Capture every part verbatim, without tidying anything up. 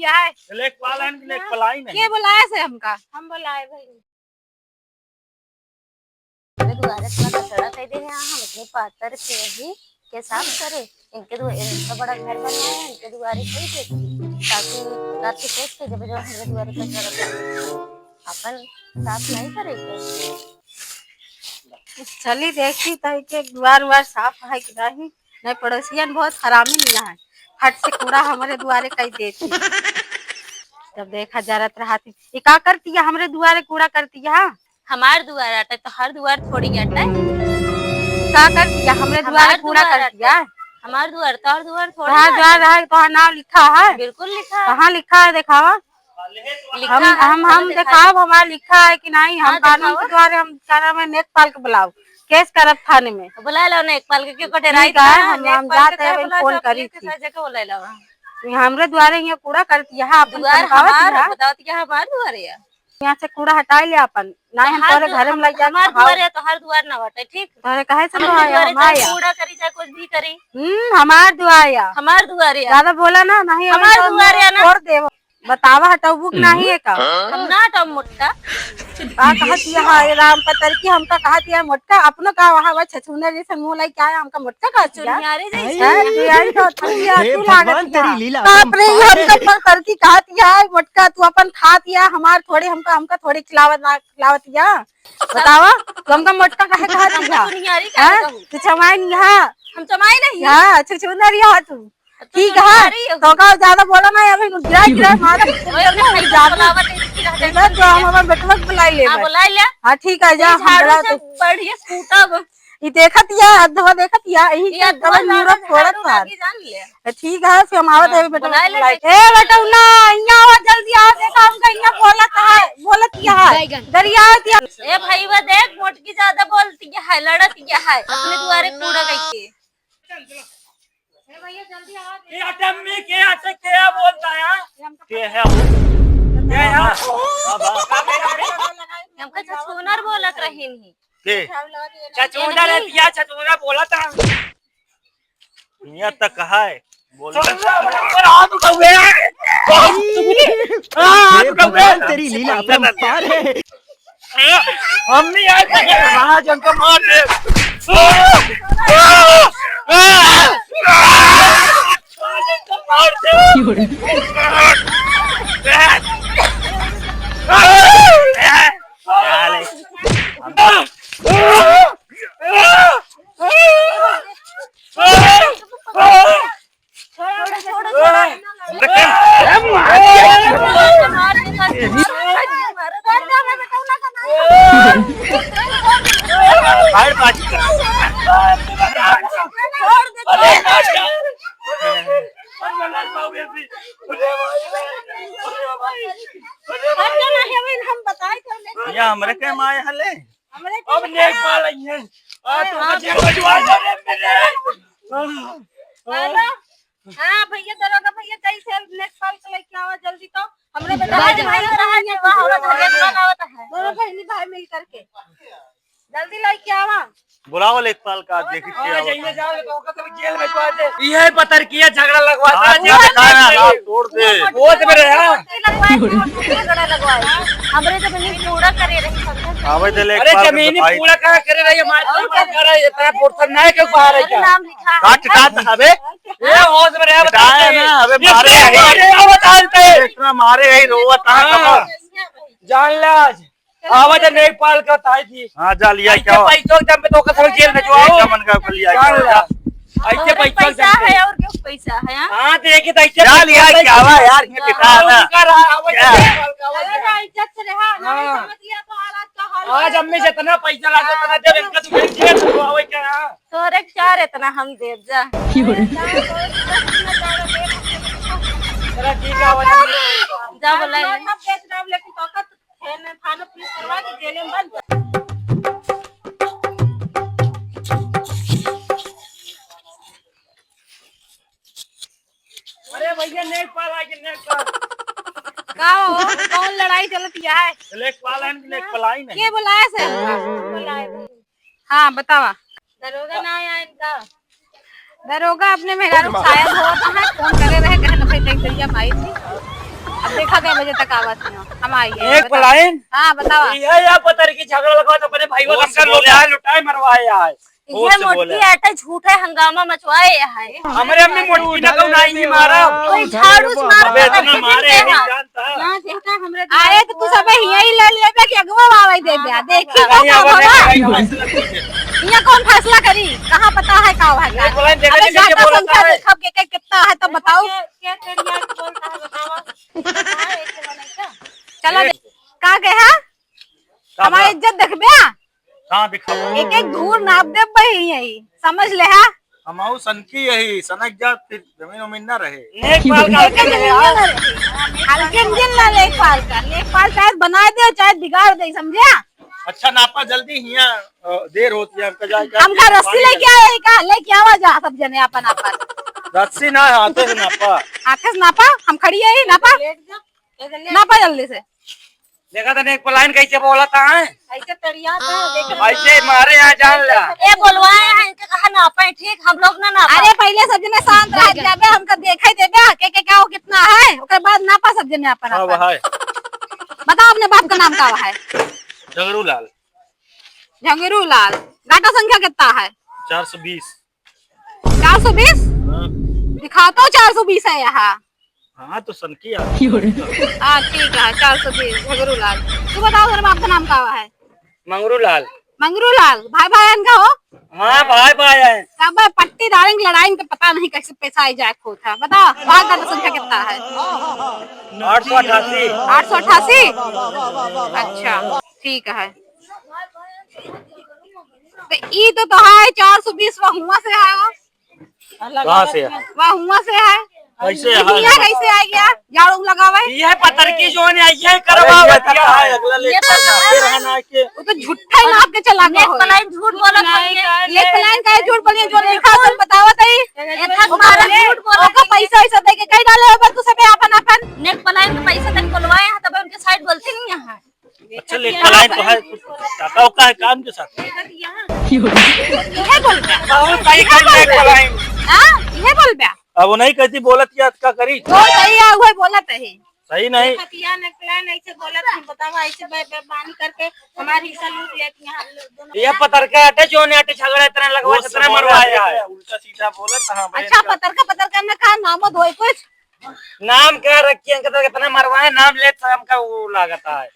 क्या है? लेखपाल है कि लेखपालाई नहीं? के बुलाए से हमका? हम बुलाए भाई। अरे दुआरे इतना कचरा कर दे हैं, हम इतने पातर के ही के साफ करे। इनके दुआ-, इतना बड़ा घर बनवाए हैं, इनके दुआरे कोई देखी, ताकि रात के सोच के जब जो हमरे दुआरे कचरा कर दे, अपन साफ नहीं करेंगे। चली देखी तो के दुआर उआर साफ है कि नहीं। नहीं, पड़ोसियन बहुत हरामी मिला है, फट से कूड़ा हमरे दुआरे कई देती। जब देखा जरत रहती, ये का करती है हमरे दुआरे कूड़ा करती है? हमार दुआर आटे तो हर दुआर थोड़ी आटे। का करती है हमरे दुआरे हमार कूड़ा दुआर करती आटे। है? हमार दुआर तो हर दुआर थोड़ी तोहार आटे। दुआर है, तोहार नाम लिखा है? बिल्कुल लिखा है। कहाँ लिखा है, दिखावा। लिखा हम, है, हम, हम मैंने दिखावा। देखाब, हमार लिखा है कि नहीं, हम हाँ, कानून के दिखावा। द्वारा हम, क्या नाम है, नेकपाल के बुलाओ, केस करब थाने में। बुला लो नेकपाल के, क्यों कटे ठीक राइट है, ना? हम, हम नेकपाल के जाते हैं, बुला फोन लो, करी अपने के थी। साथ जाके बुला लो। ये हमरे द्वारे ये कूड़ा करती है, अपन दुआर तनखावत हमार, है। बताओ तो क्या हमार दुआर है? यहाँ से कूड़ा हटाई ले अपन, ना हम हमार तोरे दु-, घरे में हम, लग जाके हमार खाओ। दुआर है तो हर दुआर ना बटे, ठीक? तोरे कहे से हम तो आया, दुआरे हम चाहे आया। कूड़ा करी चाहे कुछ भी करी। हम्म, हमार दुआर है। हमार दुआर है। ज्यादा बोला ना, नहीं हमार तो दुआर है ना। छोड़ दे। बतावा, हटौबू कि नाही एका? हम ना हटौब मोटका। का कहत यह है राम पतर की, हमका कहत यह मोटका, अपनो का वहाँ वह छछूंदर जैसे मुँह लाई क्या है, हमका मोटका कहत यह? चुनियारे जैसे। हैं? तू यार तो तू यार हे तू भगवान, लागत तेरी यह। लीला बाप रे, ये अपरंपार है। हमका पतर की कहत यह मोटका, तू अपन खात यह, हमार थोड़ी हमका, हमका थोड़ी खिलावत ना, खिलावत यह। बतावा, तू हमका मोटका काहे कहत यह? चुनियारी काहे हैं? कहू? तू चमाइन यह। हम चमाई नहीं। हाँ, छछूंदर यह तू। तू ठीक है, तो का ज्यादा बोला ना, अभी गिरा, गिरा, मार। ओए, ओए, भाई, ज्यादा बोलावत है, इसकी रहते हैं। तो हम अपन बेटवा के बुलाई ले हाँ, बस। बुलाई ले। हाँ, ठीक है, जा, ये हम झाड़ू बुला से तो बढ़िया सूता अब। ये देखत या, अधवा देखत या, यही ये के अधवा दवा ज्यादा न्यूरप फोड़त झाड़ू था। लागी, जान ले। ठीक है, फिर हम आवत हाँ, है, बेटवा बुलाई के ले, बुलाई। देख। ए, बेटवा ना, यहाँ आवा, जल्दी आवा, देखा, हमका यहाँ बोलत है, बोलत या है। बैगन। गरियावत या। ए, भाई, वो देख, मोटकी ज्यादा बोलती है, लड़त या है, अपने दुआरे कूड़ा गई के। ए भैया, जल्दी आओ, ये अटम्मी के आते के बोलता है? के है वो? के है? हमका छछूनर बोलत रहिन ही। के? छछूनर है, दिया छछूनर बोला था। दुनिया तक है, बोल। हाथ उठावे। हाथ हे उठावे। भगवान, तेरी लीला अपरंपार है। हम नहीं आए थे। महाराज, हमका मार दे। मार दे। छोड़ो, छोड़ो, छोड़ो। या हमरे के माय हले। हमरे अब नेकपाल आई है। आ, तो हाँ, बजे बजवा दे रे मेरे। हेलो। हाँ, भैया, दरोगा भैया, कैसे नेकपाल के लेके आवा जल्दी तो। हमरे बेटा भाई, भाई, भाई, भाई, भाई, भाई, भाई, भाई, भाई, दोनों बहनी भाई मिल करके। जल्दी लेके आवा। बुलाओ लेखपाल का, देखी के हाँ, आवा। जाइए, जाओ, तो ओकर सब जेल में भिजवा दे। ये पतर किया झगड़ा लगवा हाँ, दे, जेल में हाँ, हाँ, तोड़ दे। वो तो मेरे यहाँ। झगड़ा लगवाए। हमरे तो बहनी पूरा करे रही, समझे? आवे दे अरे लेखपाल के जमीनी बताई। पूरा कहाँ करे रही, हमारे और क्या? करे, इतना पोर्शन ना है, क्यों बाहर है अरे क्या? नाम लिखा है। काट, काट, अबे। ये होश में रहे, बताते हैं ना, अबे ये मारे क्या नहीं। मारे, अब बताते हैं। इतना मारे है, रोवत है, हाँ। कमर। जान ले आज। आवाज है, लेखपाल का ताई थी। हाँ, जा लिया, ऐसे क्या? पैसों के दम पे तो ओकर सब जेल भिजवाओ। एक मन का कर लिया, जान क्या? ले। ऐसे और पैसों के पैसा दम पे। है, और क्या पैसा है, हाँ? हाँ, देखिए, तो ऐसे जा पैसों लिया, के क्या दम हुआ पे। यार, ये कितना है ना? उनका रहा, आवाज क्या? लेखपाल का, आवाज अरे, है। ना, इज्जत से रहा, नहीं हाँ। समझ लिया तो हालात का हाल आज है। अम्मी जितना पैसा लागे, उतना दे, इनका तू जेल भिजवाओ, क्या? तोरे चार इतना हम देब जा। चला ठीक है, आवाज। जा बोला ले। सब बेच रहा हूँ, लेकिन तो का थाने, थाने पुलिस करवा के जेल में बंद कर। अरे भैया, लेखपाल आ गए, लेखपाल। का हो, कौन लड़ाई चलत है? लेखपाल है कि लेखपालाई नहीं? के बुलाए से? बुलाए भाई। हाँ, बतावा। दरोगा ना आया इनका? दरोगा अपने मेहरारू शायद होत है, फोन करे रहे, कहन भाई देख दरिया माई थी। देखा कै बजे तक आवत हो, हम आइए, एक बताओ। लाइन? हाँ, बताओ। ये या पतर की झगड़ा लगवा तो अपने भाई वो का से लुटाए, लुटाए मरवाए आए। ये मोटकी आटे झूठे हंगामा मचवाए है। हमरे अम्मी मोटकी ना कहूँ ना ही मारा। कोई झाड़ू से मार अबे इतना मारे है, जानता। अरे तो तू सब यहीं ले लेबे कि अगवा आवे देबे। देखी का का होगा। यहाँ कौन फैसला करी? कहाँ पता है का है का? अबे जाता संख्या देखब के, के कितना है तब बताओ। क्या, क्या करिया बोलता है बताओ। चलो दे-, का कहा? हमारी इज्जत देखबे? कहाँ दिखाओ? एक एक धूर नाप देब भाई यही, समझ ले हा? हमहू सनकी यही, सनक जात फिर जमीन उमीन ना रहे। लेखपाल का एक एक जमीन ना रहे। हल्के में जिन ना लेखपाल का, लेखपाल चाहे बनाए दे, चाहे बिगाड़ दे, समझे? अच्छा नापा जल्दी हिया, अ, देर होती है हमका जाए का। हमका रस्सी लेके आए का, लेके आवा जा सब जने अपन अपन। रस्सी ना, हाथे से नापा। हाथे से नापा, हम खड़ी है ही नापा। नापा जल्दी से। देखा था नेक पलायन कैसे बोला था, हैं? ऐसे तड़िया था, देखा था। ऐसे मारे यहाँ जान ला। ये बोलवाए हैं, इनके कहा नापे, ठीक, हम लोग ना नापे। अरे पहले सब जने शांत रह जाबे, हमका देखे देबे, के, के क्या हो कितना है, ओकर बाद नापा सब जने अपन, हाँ, अपन। बताओ अपने बाप का नाम का है? झगड़ू लाल। झगड़ू लाल। गाटा संख्या कितना है? चार सौ बीस। चार सौ बीस? हाँ। दिखाओ तो चार सौ बीस है यहाँ। हाँ, तो सनकी आ। हाँ, ठीक है, चार सौ बीस, झगरू लाल। तू बताओ, तेरे बाप का नाम का है? मंगरू लाल। मंगरू लाल, भाई भाई इनका हो? हाँ, भाई भाई है। तब पट्टीदारन की लड़ाई में तो पता नहीं कैसे पैसा आई जाए खो था। बताओ, बाल का तो संख्या कितना है? आठ सौ अट्ठासी। आठ सौ अट्ठासी? अच्छा, ठीक है। तो ई तो, तो है चार सौ बीस, वह हुआ से है वो। कहाँ से है? वह हुआ से है। कैसे है? यहाँ कैसे आ गया? झाड़ू लगावे। ये पतर की जो है, ये करवा अरे, ये बतिया है। अगला लेखपाल ना, फिर है ना कि वो तो झूठा ही नाप के चला गया हो। पलायन झूठ बोला था ये। ये पलायन का झूठ बोलिए, जो लिखा तुम बतावत है। ये था तुम्हारा झूठ बोला ओका था। पैसा वैसा दे के कहीं डाले हो, बस तू सब अपन अपन। नेक पलायन का पैसा तक बोलवाए हैं, तब उनके साइड बोलते नहीं यहाँ। अच्छा, लेखपाल तो है, कुछ टाका उका है काम के साथ। इहे बोल बे। बहुत सही इहे कर बोल बे। लेखपाल। हाँ, इहे बोल बे। अब वो नहीं कहती, बोलत या का करी? वो सही है, वही बोलत है। सही नहीं। खतिया नेक पलायन ऐसे बोलत है, बतावा, ऐसे बे-, बेईमानी करके हमारी हिस्सा लूट लेती हैं हम लोग दोनों। ये पतरका अटे, जो ने अटे झगड़ा इतना लगवा, वो इतना सब मरवाया बोलत है। है, उल्टा सीधा बोलत, हाँ, भाई, अच्छा, इनका पतरका, पतरका में का नाम धोए कुछ? नाम क्या रखिए, इनका तो कितना मरवाए, नाम लेत हमका वो लागत है।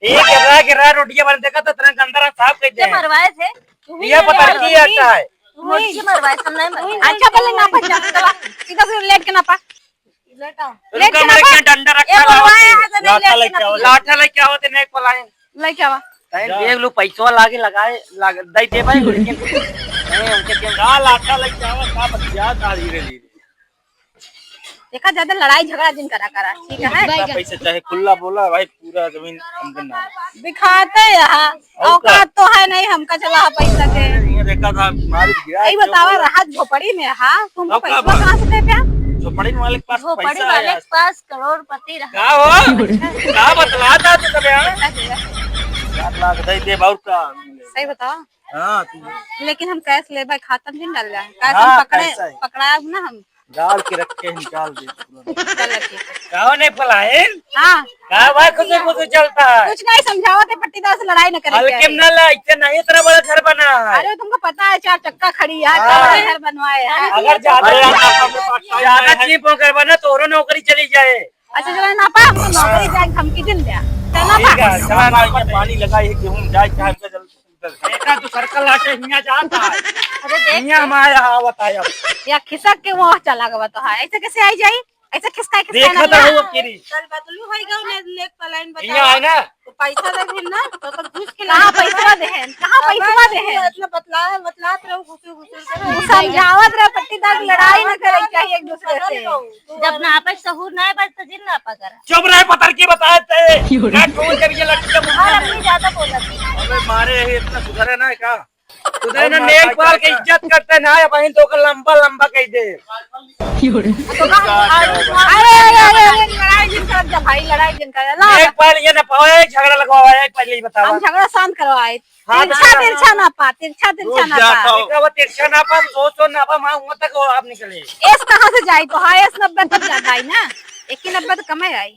एक गिर्रा, गिर्रा रोटिया बन देखा तो इतना गंदा रंग साफ कर दे। मरवाए थे? ये पता नहीं आता है। तू मुझसे मरवाए, हम नहीं मरवाए। अच्छा, पहले नापा जा, चला, सीधा से लेट के नापा। लेट आओ। लेट रुका, के मेरे नापा। क्या डंडा ए, रखा है बोलवाए लाओ। हैं, तो नहीं लाठा लेट लेके आओ, लाठा लेके आओ, तेरे एक पलायन। लेके आवा। तैं देख लो, पैसवा लागे लगाए, लाग-, दई दे भाई, लेकिन नहीं, उनके क्या का लाठा लेके आवा, का बतिया था धीरे धीरे। देखा, ज्यादा लड़ाई झगड़ा जिन करा करा, ठीक है? जितना पैसा चाहे खुला बोला भाई, पूरा जमीन हमके नाम। दिखाते यहाँ, और का? औकात तो है नहीं, हमका चला है पैसा के। अरे, ये देखा था, मारी गिरा यही बतावा, रहा झोपड़ी में, हाँ, तुमको अब का पैसा बा? कहाँ से दे प्या? झोपड़ी वाले के पास झोपड़ी पैसा वाले है। के पास करोड़पति रहा। का हो? का बतला था तू कबे, हाँ? पैसा दे। चार लाख दे दे, और का? सही बताओ। हाँ, तू लेकिन हम कैश लेबे, खाता में नहीं डाल जाए। कैश हाँ, हम पकड़े, कैसा है? पकड़ाए ना हम। डाल के रख के निकाल दे। चलो ठीक है। का हो नहीं पलायन? हाँ। का भाई खुद खुद चलता है? कुछ नहीं, समझावत है पट्टीदार से लड़ाई न करे हल्के के। में ना ला, इतना नहीं, इतना बड़ा घर बना है। अरे तुमको पता है चार चक्का खड़ी है, हाँ। कब घर बनवाए हैं? अगर ज्यादा अरे यार, ज्यादा चीप होकर बना तो औरों नौकरी चली जाए। अच्छा चलो ना पा, हम नौकरी जाए, धमकी दिन दे। चल ना ठीक पा। है, चला ना, पानी लगाई है, गेहूं जाए, चाहे जल्दी। देखा तू सर्कल लाके हियां जाता है। अरे देख हियां के। हमारे यहाँ आवत है अब। या खिसक के वहाँ चला गवा तो है। ऐसे कैसे आई जाई? ऐसे खिसकाए खिसकाए देखा ना तो गया। हो किरी। कल बदलू होई गऊ ने नेक पलाइन बता। हियां है ना? तो पैसा दे भी ना, तो तो घूस के कहाँ लाना पैसा पड़ा। दे हैं? कहाँ अबे पैसा दे तू हैं? इतना बतला है, बतलात रहो घुसू घुसू के। तू समझावत रहे पट्टीदार लड़ाई न करे चाहिए एक दूसरे से। जब ना आपस सहूर ना है, बस तो जिन ना पकड़ा। चुप रहे, पतर की बताए ते। क्यों रे? क्या ठोक जब ये लड़की का मुंह और में अपनी ज्यादा बोलत है। अबे मारे है, इतना सुधरे ना है का? सुधरे ना, नेक पाल के इज्जत करते ना है, बहन तो ओकर लंबा लंबा कह दे। क्यों रे? अरे, अरे, अरे, अरे, लड़ाई जिन कर जा भाई, लड़ाई जिन कर जा। ला। नेक पाल ये ना पावे, झगड़ा लगवावा है, पहले ही बतावा। हम झगड़ा शांत करवाए। हाँ, तिरछा, तिरछा ना पा, तिरछा, तिरछा ना पा। देखा वो तिरछा ना पा, दो सौ ना पा, वहाँ तक वो आप निकले। एस कहाँ से जाई तो? हाँ, एस नब्बे तक जाता है ना, एक ही नब्बे तो कम है आई।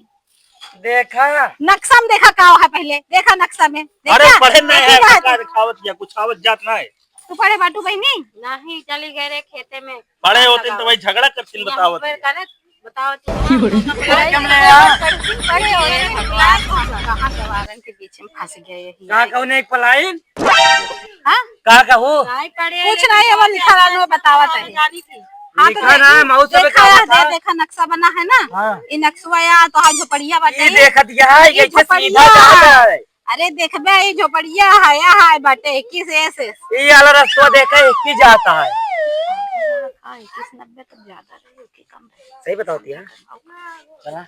देखा। नक्शा में देखा का है पहले, देखा नक्शा में, अरे देखा? पढ़े ना देखी है, ना का है? दिखावत या कुछ आवत जात ना है। तू पढ़े बाटू बहिनी? नहीं, चली गए रे खेते में। पढ़े होते तो भाई झगड़ा करथिन, बतावत है। करे, बतावत है। पढ़े हो रे, क्लास कहाँ गवारन के बीच में फंस गए यही। कहाँ कौन एक पलाइन? हाँ? का कहू? नहीं पढ़े कुछ रे, नहीं, अब लिखा रहा, बतावत है। जानी थी। हाँ, तो लिखा ना, मऊ से देखा बतावत है, है। देखा नक्शा बना है ना? हाँ। ये नक्शा या तो हाँ झोपड़िया बाटे। ये देखत यह है, ये ये कैसे झोपड़िया सीधा जाता है। है। अरे देखबे, ये झोपड़िया है, या है बाटे इक्कीस एस एस। ये वाला रास्ता देखे, इक्कीस जाता है। हाँ, इक्कीस नब्बे तो ज्यादा रहे, इक्कीस कम रहे। सही बतावत है। चला।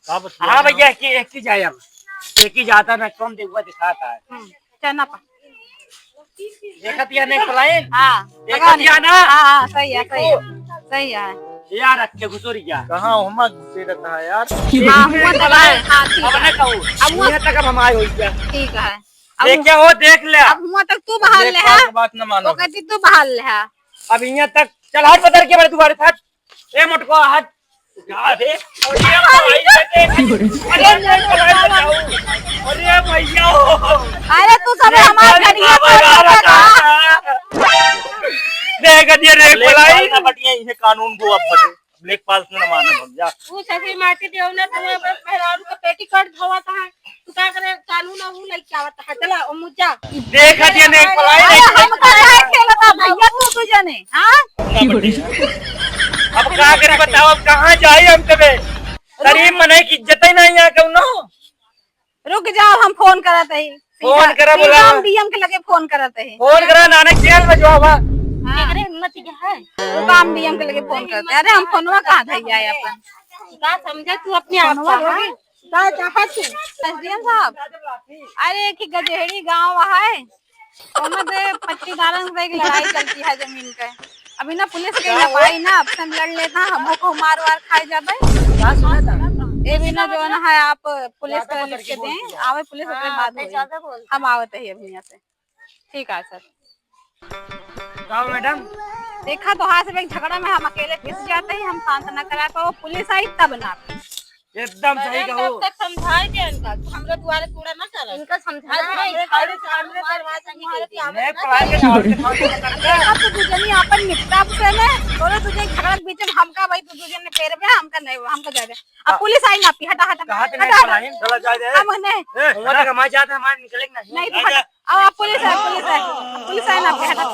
का बतला हाँ रहा भैया, हूँ? एक ही, एक ही जाए अब। एक ही जाता ना, कम देखुआ दिखाता है। हम्म, चना पा। देखत या नहीं पलाइन? हाँ, देखत या ना? हाँ, हाँ, सही है, सही है, देखो। सही है। यार, रख के घुसोरी गया। कहाँ हुमा घुसे रहता है यार? हाँ, हुआ तो है, हाँ, ठीक अब है। ना कहूँ। अब हुआ यहाँ तक अब हम आए हो गया। ठीक है। अब ये क्या हो, देख ले। अब हुआ तक तू बहाल ले, हाँ? बात न मानो। वो कहती तू बहाल ले, हाँ? अब यहाँ तक चल, हट, पतर के बड़े दुआरे हट। ए मोटको, हट। जा रे। अरे भाई, अरे, अरे भैया हो। अरे तू सब अरे हमार बाबा, घरिया बाबा, तोड़ बाबा, देता। देख दिया रे, ब्लैक पलाई। पाल ना बटिया, इहे कानून को अब बटे। ब्लैक पाल से ना मानब हम, जा। तू ससुर माटी देव ना, तू बस मेहरारू का पेटी कट धोवत है। तू का करे, कानून अहू लइके आवत है, चला, ओ मुज्जा। देख दिया, नहीं पलाई, अरे, नहीं हमका काहे खेलता भैया, तू दू जने, हाँ? ना बटे। अब का करी बताओ, अब कहाँ जाई हम तबे? गरीब मनई की इज्जत ही नहीं यहाँ कौनो। रुक जाओ, हम फोन करत हई। फोन सीधा करा, सीधा बोला। हम डीएम के लगे फोन करत हई। फोन करा, नानक जेल में जो हवा। हाँ। केकरे हिम्मत के है? रुका, हम डीएम के लगे फोन करत हई। अरे, हम फोनवा कहाँ धइया है अपन? का समझे तू अपने आप फोनवा को, हाँ? का चाहत तू? एसडीएम साहब, अरे, एक ही गजेड़ी गाँव है, ओमे दे पट्टीदारन से एक लड़ाई चलती है जमीन के। अभी ना पुलिस के का यहाँ हो? पाई ना, अब से हम लड़ लेता, हमहू को मार वार खाए जाबे। का सुना था? ए भी ना जो ना है, आप पुलिस ज्यादा के पकड़ लिख के के बोलती दें, हो। आवे पुलिस ओकरे हाँ, बाद ते होई। ज्यादा बोलता। हम आवत है अभी यहाँ से। ठीक है सर। का मैडम? देखा तो हाथ से एक झगड़ा में हम अकेले पिस जाते हैं, हम शांत ना करा पाओ, पुलिस आई तब ना। एकदम सही अरे, कहू। तब तक समझाए के इनका, तू हमरा दुआरे कूड़ा ना कर। इनका समझा आज दे, हमरे इनका घर से, हमरे दरवाजे नहीं नहीं, दे। पढ़ाई के साथ के साथ करते हैं। अब तो दू जनी आपन निपटा से में, तोरे दू जनी झगड़ा के बीच में हमका भाई, तू दू जनी पेर में, हमका नहीं, हमका जाए दे। अब हाँ। पुलिस आई ना, हटा, हटा, कहाँ से हटा, नहीं हटा। पढ़ाई? चला जाए दे। हम नहीं। ए, वहाँ तक हमारे जाते, हमारे निकलेंगे नहीं। नहीं, तू हटा। अब आप पुलिस है, पुलिस है, पुलिस है ना, हटा।